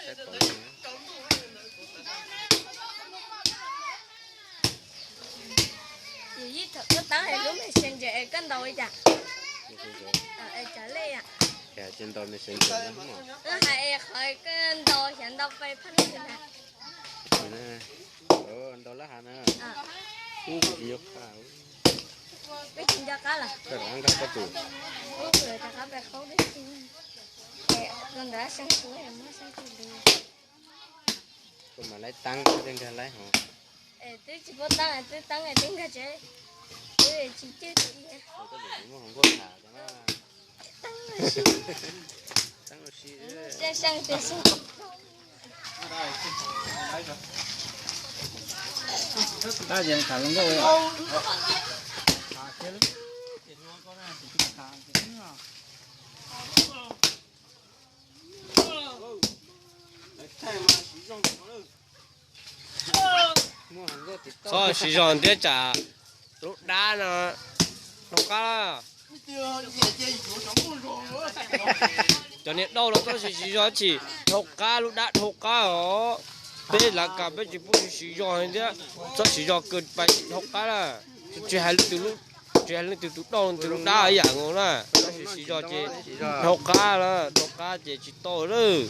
Yog ib thaum koj tab hais lub Messenger es koj ntaus li cas? Cas lej, hais es qhov koj ntaus xyov ntaus pais phab ntawd na. Ntaus lab hav na. Ub, kuv tsis nco qab. Peb tsis nco qab los? Koj rov qab nkag koj tus. Ub, kuv rov qab pais qaub dib tsi. Los ntawd seej kuv muab seej kuv li. Koj mam laib tab, koj thiaj nkag laib hov. Es twb tsis paub tab, twb tab twb nkag tsev, twb tsis cwj tsis. Koj muab hluas nkauj tham rau na. Tab sis seej tias seej. Tab yeej tham hluas nkauj. Txhob siv zog thiab tsam lub dab no dhau qab. Cov niag dauj los txhob siv zog, tsis dhau qab, lub dab dhau qab os. Peb lav kas peb tsis pub siv zog thiab, txhob siv zog kawg, pais dhau qab na. Tsis hais leej twg, tsis hais leej twg tus dauj leej twg lub dab ib yam nkaus na, txhob siv zog ces dhau qab na, dhau qab ces tsis tau lawm.